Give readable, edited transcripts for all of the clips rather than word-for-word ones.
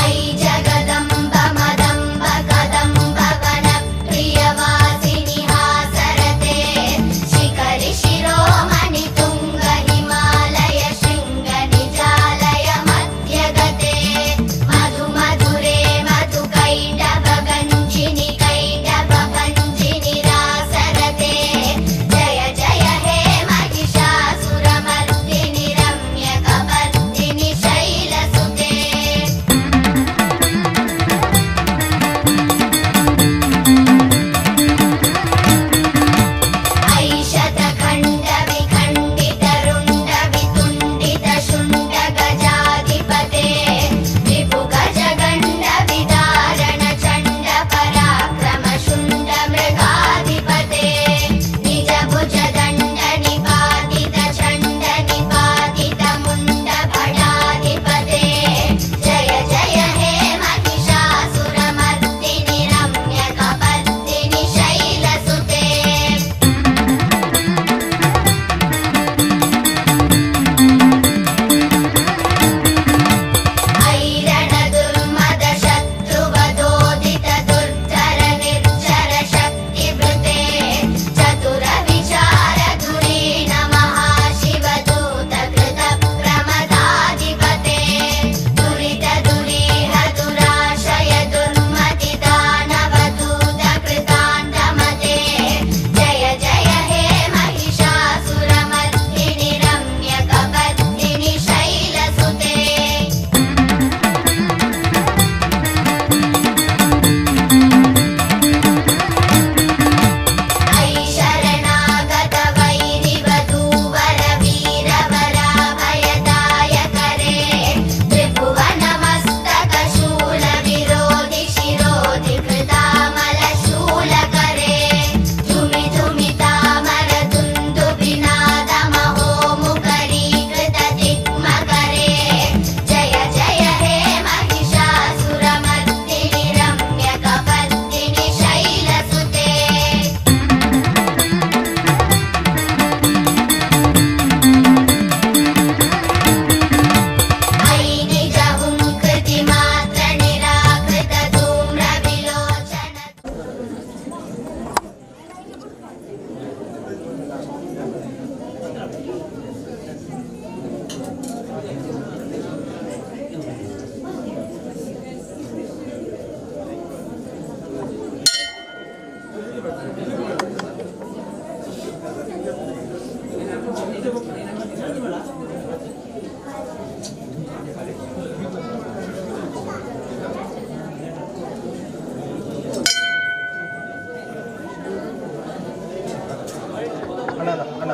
अयि जगदम्ब मदम्ब कदम्ब वनप्रियवासिनि हासरते शिखरि शिरोमणि तुङ्ग हिमालय शृङ्ग निजालय मध्यगते मधु मधुरे मधु कैटभ गञ्जिनि कैटभ भञ्जिनि रासरते जय जय हे महिषासुरमर्दिनि रम्यकपर्दिनि शैलसुते। ऐशतखण्ड विखण्डितरुण्ड वितुण्डित शुण्ड गजाधिपते रिपुगजगण्ड विदारण चण्ड पराक्रम शुण्ड मृगाधिपते निज भुज दण्ड निपातित चण्ड निपातित मुण्ड भटाधिपते जय जय हे महिषासुरमर्दिनि रम्यकपर्दिनि शैलसुते। ऐरण दुर्मद शत्रुवदोदित दुर्धर निर्जर शक्तिभृते चतुर विचार धुरीण महाशिवदूत कृत प्रमदाधिपते दुरित दुरीह दुराशय दुर्मति दानवदूत कृतान्तमते जय जय हे महिषासुरमर्दिनि रम्यकपर्दिनि शैलसुते। अयि शरणागत वैरिवधूवर वीरवराभयदायकरे त्रिभुवनमस्तक शूल विरोधि शिरोधि कृतामलशूलकरे धुमि धुमि तामर दुन्दुभिनाद महोमुखरीकृत दिग्मकरे जय जय हे महिषासुरमर्दिनि रम्यकपर्दिनि शैलसुते। अयि निज हुङ्कृति मात्र निराकृत धूम्र विलोचन। ಅಣ್ಣ.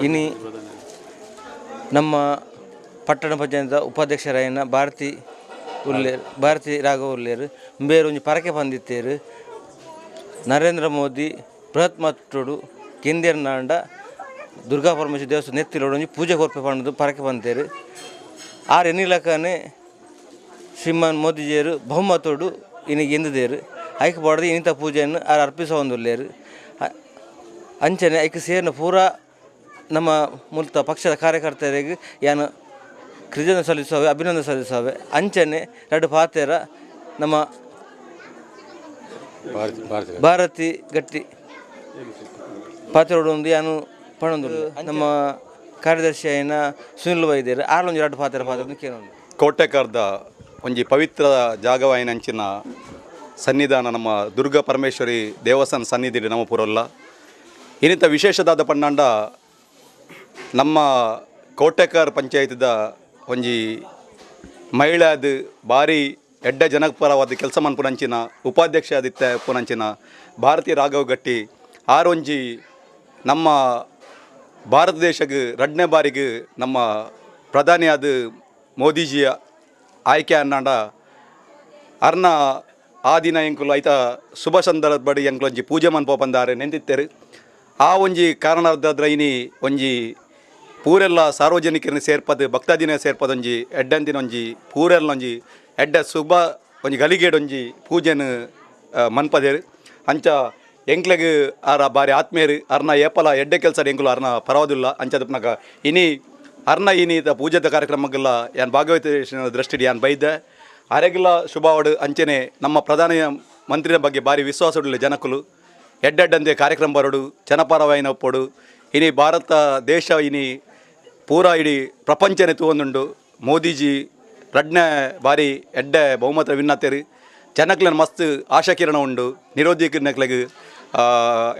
ಇನಿ ನಮ್ಮ ಪಟ್ಟಣ ಪಂಚಾಯತ್ ಉಪಾಧ್ಯಕ್ಷರಾಯಿನ ಭಾರತಿ ಉಲ್ಲೇರ್ ಭಾರತಿ ರಾಘವ ಉಲ್ಲೇರು ಬೇರೆ ಒಂಜಿ ಪರಕೆ ಪಂದಿತ್ತೇರು ನರೇಂದ್ರ ಮೋದಿ ಬೃಹತ್ ಮಟ್ಟೋಡು ಕೇಂದ್ರ ದುರ್ಗಾ ಪರಮೇಶ್ವರ ದೇವಸ್ಥಾನ ನೆತ್ತಿಲೋಡು ಒಂಜಿ ಪೂಜೆ ಕೊರ್ಪೆ ಪಂಡದು ಪರಕೆ ಪಂತೇರು ಆರ್ ಎನ್ನಿಲಕ್ಕನೆ ಶ್ರೀಮಾನ್ ಮೋದಿಜಿಯರು ಬಹುಮತೋಡು ಇನಿಗೆ ಎಂದುದೇರು ಐಕ್ ಬಾಡ್ದು ಇನ್ನಿತ ಪೂಜೆಯನ್ನು ಆರ್ ಅರ್ಪಿಸವೊಂದುಲ್ಲೇರು ಅಂಚನೆ ಐಕ್ ಸೇರಿನ ಪೂರಾ ನಮ್ಮ ಮೂಲತ ಪಕ್ಷದ ಕಾರ್ಯಕರ್ತರಿಗೆ ಯಾನು ಕೃತಜ್ಞತೆ ಸಲ್ಲಿಸುವೆ ಅಭಿನಂದನೆ ಸಲ್ಲಿಸುವೆ ಅಂಚನೆ ಎರಡು ಪಾತೆರ ನಮ್ಮ ಭಾರತಿ ಗಟ್ಟಿ ಪಾತೆರೋಡು ಒಂದು ಯಾನು ಪಣೊಂದು ನಮ್ಮ ಕಾರ್ಯದರ್ಶಿ అయిన ಸುನಿಲ್ ವೈದ್ಯರು ಆರ್ಲೊಂಜಿ ಎರಡು ಪಾತೆರ ಪಾತ್ರ ಕೇಳೊಂದು. ಕೋಟೆಕಾರ್ದ ಒಂಜಿ ಪವಿತ್ರ ಜಾಗವಾಯಿನಂಚಿನ ಸನ್ನಿಧಾನ ನಮ್ಮ ದುರ್ಗಾ ಪರಮೇಶ್ವರಿ ದೇವಸ್ಥಾನ ಸನ್ನಿಧಿ ನಮ್ಮ ಪುರಲ್ಲ. ಇನ್ನಿತ ವಿಶೇಷದಾದ ಪಣ್ಣಾಂಡ ನಮ್ಮ ಕೋಟೆಕಾರ್ ಪಂಚಾಯತ್ದ ಒಂಜಿ ಮಹಿಳೆಯಾದ ಭಾರಿ ಎಡ್ಡ ಜನಪರವಾದ ಕೆಲಸ ಮನ್ಪುನಂಚಿನ ಉಪಾಧ್ಯಕ್ಷ ಆದಿತ್ಯ ಪುನಂಚಿನ ಭಾರತಿ ರಾಘವ್ ಗಟ್ಟಿ ಆರೊಂಜಿ ನಮ್ಮ ಭಾರತ ದೇಶಕ್ಕೆ ರಡ್ನೇ ಬಾರಿಗೆ ನಮ್ಮ ಪ್ರಧಾನಿಯಾದ ಮೋದಿಜಿಯ ಆಯ್ಕೆ ಅನ್ನಾಂಡ ಅರ್ನ ಆ ದಿನ ಎಂಕುಲು ಐತ ಶುಭ ಸಂದರ್ಭ ಎಂಕುಲು ಒಂಜಿ ಪೂಜೆ ಮನ್ಪೋ ಬಂದಾರೆ ನೆಂತಿತ್ತೇರು. ಆ ಒಂಜಿ ಕಾರಣದಾದ್ರ ಇನಿ ಒಂಜಿ ಪೂರೆಲ್ಲ ಸಾರ್ವಜನಿಕರನ್ನ ಸೇರ್ಪದು ಭಕ್ತಾದಿನ ಸೇರ್ಪದೊಂಜಿ ಎಡ್ಡಂದಿನ ಒಂಜಿ ಪೂರೆಲ್ಲ ಒಂಜಿ ಎಡ್ಡ ಶುಭ ಒಂಜಿ ಗಲಿಗೇಡೊಂಜಿ ಪೂಜೆನ ಮನ್ಪದೇರು. ಅಂಚ ಎಂಕ್ಲೆಗ್ ಆರ ಬಾರಿ ಆತ್ಮೀಯರು ಅರ್ನ ಏಪಲ ಎಡ್ಡೆ ಕೆಲಸ ಎಂಕುಲು ಅರ್ನ ಪರವಾದಿಲ್ಲ. ಅಂಚದಪ್ನಾಗ ಇನಿ ಅರ್ನ ಇನಿ ಪೂಜೆದ ಕಾರ್ಯಕ್ರಮಕ್ಕೆಲ್ಲ ಯಾನ್ ಭಾಗವಹಿತ ದೃಷ್ಟಿ ಯಾನ್ ಬೈದೆ ಅರೆಗಿಲ್ಲ ಶುಭಾವಡು. ಅಂಚನೆ ನಮ್ಮ ಪ್ರಧಾನ ಮಂತ್ರಿಯ ಬಗ್ಗೆ ಭಾರಿ ವಿಶ್ವಾಸ ಉಳ್ಳ ಜನಕುಲು ಎಡ್ಡೆಡ್ಡಂತೆ ಕಾರ್ಯಕ್ರಮ ಬರೋಡು ಜನಪರವಾಯಿನ ಒಪ್ಪೋಡು. ಇನಿ ಭಾರತ ದೇಶ ಇನಿ ಪೂರಾ ಇಡೀ ಪ್ರಪಂಚನೆ ತೂವೊಂದುಂಡು. ಮೋದಿಜಿ ರಡ್ನೆ ಬಾರಿ ಎಡ್ಡೆ ಬಹುಮತ ವಿನ್ನತೇರು ಜನಕ್ಲೆನ ಮಸ್ತ್ ಆಶಾಕಿರಣ ಉಂಡು. ನಿರೋಧಿಕನಕ್ಲೆಗ್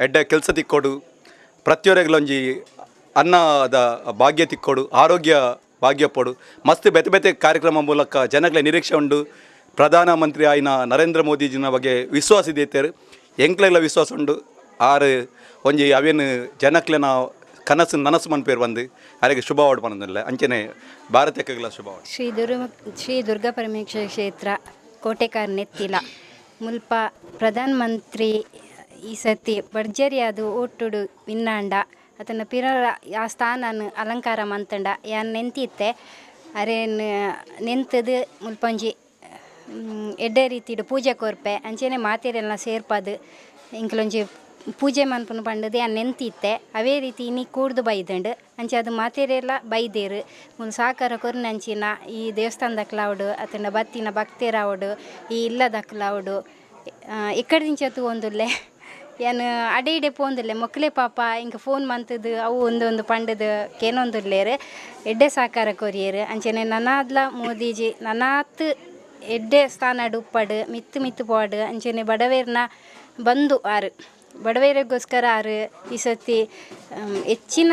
ಎಡ್ಡೆ ಕೆಲಸ ತಿಕ್ಕೋಡು, ಪ್ರತಿಯೊರಗ್ಲೊಂಜಿ ಅನ್ನದ ಭಾಗ್ಯ ತಿಕ್ಕೋಡು, ಆರೋಗ್ಯ ಭಾಗ್ಯ ಪೋಡು, ಮಸ್ತ್ ಬೆತೆ ಬೆತೆ ಕಾರ್ಯಕ್ರಮ ಮೂಲಕ ಜನಕ್ಲೆ ನಿರೀಕ್ಷೆ ಉಂಡು. ಪ್ರಧಾನಮಂತ್ರಿ ಆಯಿನ ನರೇಂದ್ರ ಮೋದಿಜಿನ ಬಗ್ಗೆ ವಿಶ್ವಾಸ ಇದೆತ್ತೇರು, ಎಂಕ್ಲೆಗ್ಲ ವಿಶ್ವಾಸ ಉಂಡು. ಆರು ಒಂಜಿ ಅವೇನು ಜನಕ್ಲೆನ ಕನಸು ನನಸು ಮನ್ಪೇರು ಬಂದು ಅರೆಗೆ ಶುಭವಾಡು ಪನ್ನೊಂದಿಲ್ಲ. ಅಂಚನೆ ಭಾರತಕ್ಕೆಲ್ಲ ಶುಭವಾಡು. ಶ್ರೀ ದುರ್ಗಾ ಪರಮೇಶ್ವರ ಕ್ಷೇತ್ರ ಕೋಟೆಕಾರ್ ನೆತ್ತಿಲ ಮುಲ್ಪ ಪ್ರಧಾನ ಮಂತ್ರಿ ಈ ಸತಿ ಭರ್ಜರಿಯಾದ ಓಟುಡು ವಿನ್ನಾಂಡ ಅತನ ಪಿರರ ಆ ಸ್ಥಾನನ ಅಲಂಕಾರ ಮಂತಂಡ ಯಾನ್ ನೆಂತಿತ್ತೆ ಅರೇನ್ ನೆಂತದು ಮುಲ್ಪೊಂಜಿ ಎಡ್ಡೆ ರೀತಿಡು ಪೂಜೆ ಕೊರ್ಪೆ ಅಂಚೆನೆ ಮಾತೆರೆಲ್ಲ ಸೇರ್ಪದು ಇಂಕ್ಲೊಂಜಿ ಪೂಜೆ ಮನ್ಪುನ ಪಂಡದು ಯಾನ್ ನೆಂತಿತ್ತೆ. ಅವೇ ರೀತಿ ಇನಿ ಕೂಡ್ದು ಬೈದಂಡು ಅಂಚೆ ಅದು ಮಾತೆರೆಲ್ಲ ಬೈದೇರು ಮುಲ್ ಸಾಕಾರ ಕೊರ್ನಂಚಿನ ಈ ದೇವಸ್ಥಾನದಕ್ಲಾವಡು ಅತನ ಬತ್ತಿನ ಭಕ್ತರಾವಡು ಈ ಇಲ್ಲದಕ್ಲಾವಡು ಇಕ್ಕಡೆ ತೂವೊಂದುಲ್ಲೆ ಯಾನ್ ಅಡೆ ಇಡೆ ಪೋಂದುಲ್ಲೆ ಮೊಕ್ಲೆ ಪಾಪ ಇಂಕ ಫೋನ್ ಮಂತದು ಅವು ಒಂದೊಂದು ಪಂಡದು ಕೇನೊಂದುಲ್ಲೇರು ಎಡ್ಡೆ ಸಾಕಾರ ಕೊರಿಯರು. ಅಂಚೆನೆ ನನಾದ್ಲ ಮೋದಿಜಿ ನನಾತ್ ಎಡ್ಡೆ ಸ್ಥಾನ ಉಪ್ಪಡು ಮಿತ್ತು ಮಿತ್ತು ಪೋಡು ಅಂಚೆನೆ ಬಡವೇರ್ನ ಬಂದು ಆರು ಬಡವೇರಿಗೋಸ್ಕರ ಆರು ಈ ಸತಿ ಹೆಚ್ಚಿನ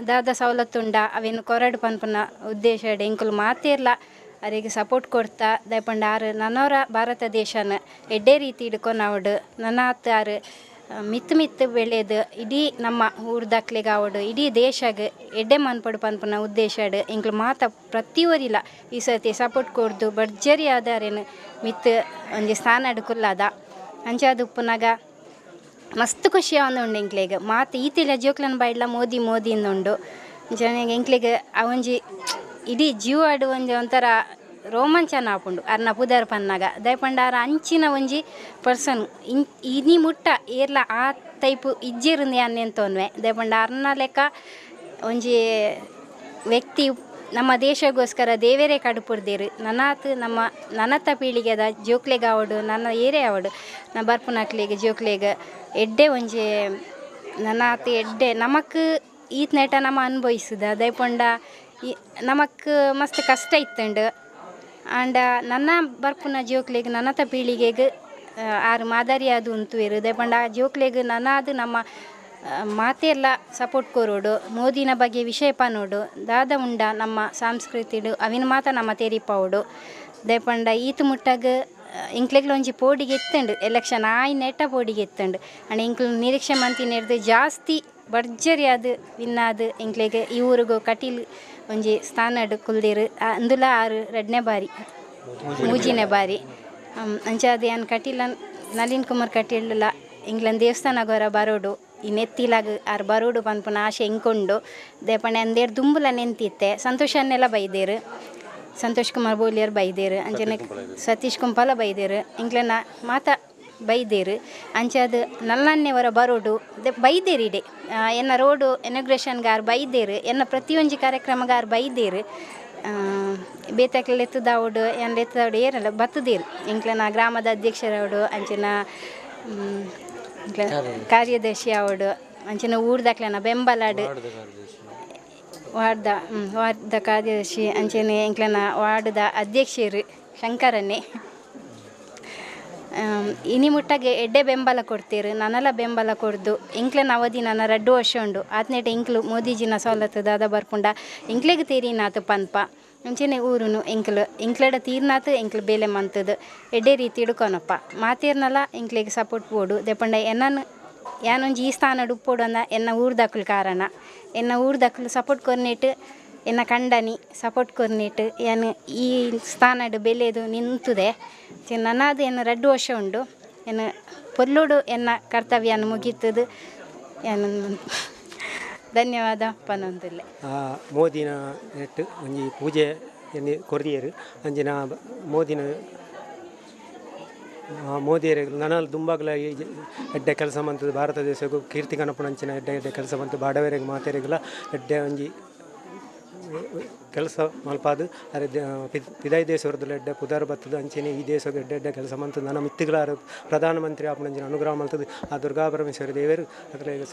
ದಾದ ಸವಲತ್ತುಂಡ ಅವೇನು ಕೊರಡು ಪನ್ಪುನ ಉದ್ದೇಶ ಎಂಕುಲು ಮಾತೇರ್ಲ ಅರೆಗೆ ಸಪೋರ್ಟ್ ಕೊಡ್ತಾ ದಯಪಂಡ ಆರು ನನ್ನವರ ಭಾರತ ದೇಶನ ಎಡ್ಡೆ ರೀತಿ ಹಿಡ್ಕೊನಾವಡು ನನ್ನಾತ್ ಆರು ಮಿತ್ತು ಮಿತ್ತು ಬೆಳೆದು ಇಡೀ ನಮ್ಮ ಊರ್ದಕ್ಲೆಗಾವಡು ಇಡೀ ದೇಶಗ್ ಎಡ್ಡೆ ಮನ್ಪಡು ಪನ್ಪುನ ಉದ್ದೇಶ ಎಂಕ್ಲು ಮಾತ ಪ್ರತಿಯೊರಿಲ ಈ ಸರ್ತಿ ಸಪೋರ್ಟ್ ಕೊಡ್ದು ಭರ್ಜರಿ ಆದಾರೇನು ಮಿತ್ತು ಒಂಜಿ ಸ್ಥಾನ ಕುಲ್ಲಾದ ಅಂಚಾದ ಉಪ್ಪುನಾಗ ಮಸ್ತ್ ಖುಷಿ ಉಂಡು ಎಂಕ್ಲೆಗ್ ಮಾತು ಈತಿಲ್ಲ ಜೋಕ್ಲನ್ ಬೈಡ್ಲ ಮೋದಿ ಮೋದಿ ಉಂಡು ಜನ ಎಂಕ್ಲೆಗ್ ಆ ಒಂಜಿ ಇಡೀ ಜೀವಾಡು ಒಂಜಿ ಒಂಥರ ರೋಮಾಂಚನ ಆಪುಂಡು ಅರ್ನ ಪುದರ್ ಪನ್ನಾಗ ದಯಪಂಡ ಆರ ಅಂಚಿನ ಒಂಜಿ ಪರ್ಸನ್ ಇನಿ ಮುಟ್ಟ ಏರ್ಲ ಆ ಟೈಪು ಇಜ್ಜೆರುಂದು ಯಾನ್ ನೆಂತೊನ್ವೆ ದಯಪಂಡ ಅರ್ನ ಲೆಕ್ಕ ಒಂಜಿ ವ್ಯಕ್ತಿ ನಮ್ಮ ದೇಶಗೋಸ್ಕರ ದೇವರೇ ಕಡುಪುರ್ದೇರು ನನಾತ್ ನಮ್ಮ ನನತ ಪೀಳಿಗೆದ ಜೋಕ್ಲೆಗ್ ಆವಡು ನನ್ನ ಏರೇ ಆವಡು ನಾ ಬರ್ಪುನಕ್ಲೆಗ್ ಜೋಕ್ಲೆಗ್ ಎಡ್ಡೆ ಒಂಜಿ ನನಾತ್ ಎಡ್ಡೆ ನಮಕ್ ಈತ್ ನೆಟ ನಮ ಅನುಭವಿಸುದ ದಯಪಂಡ ಈ ನಮಕ್ ಮಸ್ತ್ ಕಷ್ಟ ಇತ್ತುಂಡು ಆಂಡ ನನ್ನ ಬರ್ಪುನ ಜೋಕ್ಲೆಗ್ ನನ್ನತ ಪೀಳಿಗೆಗ್ ಆರು ಮಾದರಿಯಾದ ಉಂತುವೆರು ದಯಪಂಡ ಆ ಜೋಕ್ಲೆಗ್ ನನಾದ್ ನಮ್ಮ ಮಾತೆಲ್ಲ ಸಪೋರ್ಟ್ ಕೊರೋಡು ಮೋದಿನ ಬಗ್ಗೆ ವಿಷಯ ಪನೋಡು ದಾದ ಉಂಡ ನಮ್ಮ ಸಂಸ್ಕೃತಿಡು ಅವಿನ ಮಾತ ನಮ್ಮ ತೆರಿಪಾವಡು ದಯಪಂಡ ಈತ್ ಮುಟ್ಟಗ್ ಇಂಕ್ಲೆಗ್ಲ ಒಂಜಿ ಪೋಡಿಗೆ ಎತ್ತಂಡು ಎಲೆಕ್ಷನ್ ಆಯಿ ನೆಟ್ಟ ಪೋಡಿಗೆ ಎತ್ತಂಡು ಅಂಡ್ ಇಂಕ್ಲು ನಿರೀಕ್ಷೆ ಮಂತಿನೆರ್ದು ಜಾಸ್ತಿ ಭರ್ಜರಿಯಾದ್ ವಿನ್ನಾದ್ ಎಂಕ್ಲೆಗ್ ಈ ಊರುಗು ಕಟೀಲ್ ಒಂಜಿ ಸ್ಥಾನಡ್ ಕುಲ್ದೆರ್ ಅಂದುಲ ಆರು ರಡ್ಡನೇ ಬಾರಿ ಮೂಜಿನೇ ಬಾರಿ ಅಂಚಾದ್ ಯಾನ್ ಕಟೀಲ ನಳಿನ್ ಕುಮಾರ್ ಕಟೀಲುಲ ಎಂಕ್ಲೆನ ದೇವಸ್ಥಾನಗೋರ ಬರೋಡು ಈ ನೆತ್ತಿಲಾಗ್ ಆರ್ ಬರೋಡು ಪನ್ಪುನ ಆಶೆ ಎಂಕುಂಡು ದೇಪಂಡೆ ಅಂದೇರ್ ದುಂಬುಲ ನೆಂತಿತ್ತೆ ಸಂತೋಷನ್ನೆಲ್ಲ ಬೈದೇರು ಸಂತೋಷ್ ಕುಮಾರ್ ಬೋಲಿಯರ್ ಬೈದೇರು ಅಂಚನೆ ಸತೀಶ್ ಕುಂಪಾಲ ಬೈದೇರು ಎಂಕ್ಲೆನ ಮಾತ ಬೈದೇರು ಅಂಚಾದ್ ನಲ್ಲನ್ನೆವರ ಬರೋಡು ಬೈದೇರು ಇಡೆ ಎನ್ನ ರೋಡು ಇನಾಗ್ರೇಷನ್ಗೆ ಆರ್ ಬೈದೇರು ಎನ್ನ ಪ್ರತಿಯೊಂಜಿ ಕಾರ್ಯಕ್ರಮಗಾರ್ ಆರ್ ಬೈದೇರು ಬೇತಕ್ಲೆ ಲೆತ್ತದಾವಡು ಏನ್ ಲೆತ್ತದಾವಡು ಏರಲ್ಲ ಬತ್ತದೇರು ಎಂಕ್ಲೆನ ಗ್ರಾಮದ ಅಧ್ಯಕ್ಷರವಡು ಅಂಚಿನ ಕಾರ್ಯದರ್ಶಿ ಅವಡು ಅಂಚಿನ ಊರ್ದಕ್ಲೆನ ಬೆಂಬಲಾಡು ವಾರ್ದ ವಾರ್ದ ಕಾರ್ಯದರ್ಶಿ ಅಂಚನೆ ಎಂಕ್ಲೆನ ವಾರ್ಡ್ದ ಅಧ್ಯಕ್ಷರು ಶಂಕರನ್ನೇ. ಇನಿ ಮುಟ್ಟಗೆ ಎಡ್ಡೆ ಬೆಂಬಲ ಕೊಡ್ತೀರು ನನಲ ಬೆಂಬಲ ಕೊಡ್ದು ಎಂಕ್ಲೆನ ಅವಧಿ ನನ್ನ 2 ವರ್ಷ ಉಂಡು ಆತ್ನೇಟ ಎಂಕ್ಲು ಮೋದಿಜಿನ ಸವಲತ್ತು ದಾದ ಬರ್ಪುಂಡ ಎಂಕ್ಲೆಗ್ ತೀರಿನಾತು ಪನ್ಪ ಅಂಚನೆ ಊರುನು ಎಂಕ್ಲು ಎಂಕ್ಲೆಡ ತೀರ್ನಾತು ಎಂಕ್ಲು ಬೇಲೆ ಮಂತದು ಎಡ್ಡೆ ರೀತಿ ಹಿಡ್ಕೊನಪ್ಪ ಮಾತೇರ್ನಲ ಎಂಕ್ಲೆಗ್ ಸಪೋರ್ಟ್ ಬೋಡು ದೆಪಂಡ ಎನ್ನನ್ ಯಾನೊಂಜಿ ಈ ಸ್ಥಾನಡ್ ಉಪ್ಪೊಡು ಅಂದ ಎನ್ನ ಊರ್ದಕ್ಲು ಕಾರಣ ಎನ್ನ ಊರ್ದಕ್ಲು ಸಪೋರ್ಟ್ ಕೊರ್ನೇಟ್ ಎನ್ನ ಕಂಡನಿ ಸಪೋರ್ಟ್ ಕೊರ್ನೇಟ್ ಯಾನ್ ಈ ಸ್ಥಾನಡ್ ಬೆಲೆದು ನಿಂತುದೆ ನನಾದ್ ಎನ್ನ 2 ವರ್ಷ ಉಂಡು ಎನ್ನ ಪೊರ್ಲುಡು ಎನ್ನ ಕರ್ತವ್ಯನ ಮುಗೀತದು ಯಾನ್ ಧನ್ಯವಾದ ಪನೊಂದುಲ್ಲೆ. ಮೋದಿನ ನೆಟ್ ಒಂಜಿ ಪೂಜೆ ಎನ್ನಿ ಕೊರ್ದಿಯೆರ್ ಅಂಚಿನ ಮೋದಿನ ಮೋದಿಯೆರ್ ನನಲ ದುಂಬಾಗ್ಲ ಎಡ್ಡೆ ಕೆಲಸ ಮಂತುದು ಭಾರತ ದೇಶಕ್ಕೂ ಕೀರ್ತಿ ಕನಪುನಂಚಿನ ಎಡ್ಡೆ ಎಡ್ಡೆ ಕೆಲಸ ಮಂತು ಬಾಡವೆರೆಗ್ ಮಾತೆರೆಗ್ಲ ಎಡ್ಡೆ ಒಂಜಿ ಕೆಲಸ ಮಲ್ಪಾದ್ ಅರೆ ಪಿದಾಯಿ ದೇಶವರ್ದಲ ಎಡ್ಡೆ ಪುದರ್ ಬತ್ತದು ಅಂಚೆನೆ ಈ ದೇಶಗ್ ಎಡ್ಡೆ ಎಡ್ಡೆ ಕೆಲಸ ಮಂತುದು ನನ ಮಿತ್ತುಗ್ಲಾರ್ ಪ್ರಧಾನಮಂತ್ರಿ ಆಪುನಂಚಿನ ಅನುಗ್ರಹ ಮಲ್ತುದು ಆ ದುರ್ಗಾ ಪರಮೇಶ್ವರಿ ದೇವೆರ್ ಅಕ್ಲೆಗ್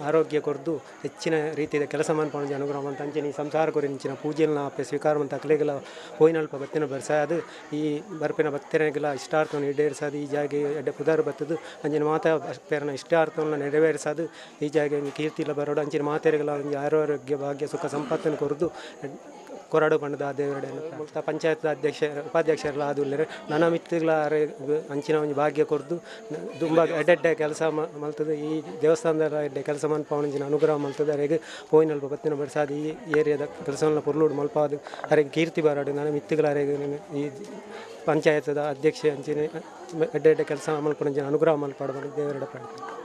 ಆರೋಗ್ಯ ಕೊರ್ದು ಹೆಚ್ಚಿನ ರೀತಿಯ ಕೆಲಸ ಮನ್ಪುನಂಚಿನ ಅನುಗ್ರಹ ಮಲ್ತು ಅಂಚೆನೆ ಈ ಸಂಸಾರ ಕೊರಿಂಚಿನ ಪೂಜೆಲ್ನ ಆಪೆ ಸ್ವೀಕಾರ ಮಂತು ಅಕ್ಲೆಗ್ಲ ಪೋಯಿನಲ್ಪ ಬತ್ತಿನ ಬರ್ಸಾದ್ ಈ ಬರ್ಪಿನ ಭಕ್ತರೆಗ್ಲ ಇಷ್ಟಾರ್ಥವನ್ನು ಈಡೇರಿಸಾದ್ ಈ ಜಾಗೆ ಎಡ್ಡೆ ಪುದರ್ ಬತ್ತದು ಅಂಚೆನೆ ಮಾತಾ ಭಕ್ತರನ ಇಷ್ಟಾರ್ಥವನ್ನು ನೆರವೇರಿಸಾದ್ ಈ ಜಾಗೆ ಒಂಜಿ ಕೀರ್ತಿಲ ಬರೋಡು ಅಂಚೆನೆ ಮಾತೆರೆಗ್ಲ ಒಂಜಿ ಆರೋಗ್ಯ ಭಾಗ್ಯ ಸುಖ ಸಂಪತ್ತನ್ನು ಕೊರ್ದು ಕೊರಡು ಪಂಡದ ದೇವರಡೆ ಮುಲ್ತ ಪಂಚಾಯತ್ ಅಧ್ಯಕ್ಷ ಉಪಾಧ್ಯಕ್ಷರೆಲ್ಲ ಆದುಲ್ಲೆರ್ ನನ ಮಿತ್ತುಗ್ಲ ಅಂಚಿನ ಒಂಜಿ ಭಾಗ್ಯ ಕೊರ್ದು ದುಂಬ ಎಡ್ಡೆ ಕೆಲಸ ಮಲ್ತದು ಈ ದೇವಸ್ಥಾನದ ಎಡ್ಡೆ ಕೆಲಸ ಮನ್ಪಾವೊಂಜಿನ ಅನುಗ್ರಹ ಮಲ್ತದು ಅರೆಗ್ ಪೋಯಿನಲ್ಪ ಬತ್ತಿನ ಬರ್ಸಾದ್ ಈ ಏರಿಯಾದ ಕೆಲಸವನ್ನ ಪೊರ್ಲುಡು ಮಲ್ಪಾದ್ ಅರೆಗ್ ಕೀರ್ತಿ ಬರಡು ನನ ಮಿತ್ತುಗ್ಲ ಅರೆಗ್ ಈ ಪಂಚಾಯತ್ದ ಅಧ್ಯಕ್ಷ ಅಂಚಿನ ಎಡ್ಡೆ ಎಡ್ಡೆ ಕೆಲಸ ಮಲ್ಪುನಂಚಿನ ಅನುಗ್ರಹ ಮಲ್ಪಾಡು ದೇವರಡೆ ಪ್ರಾರ್ಥನೆ.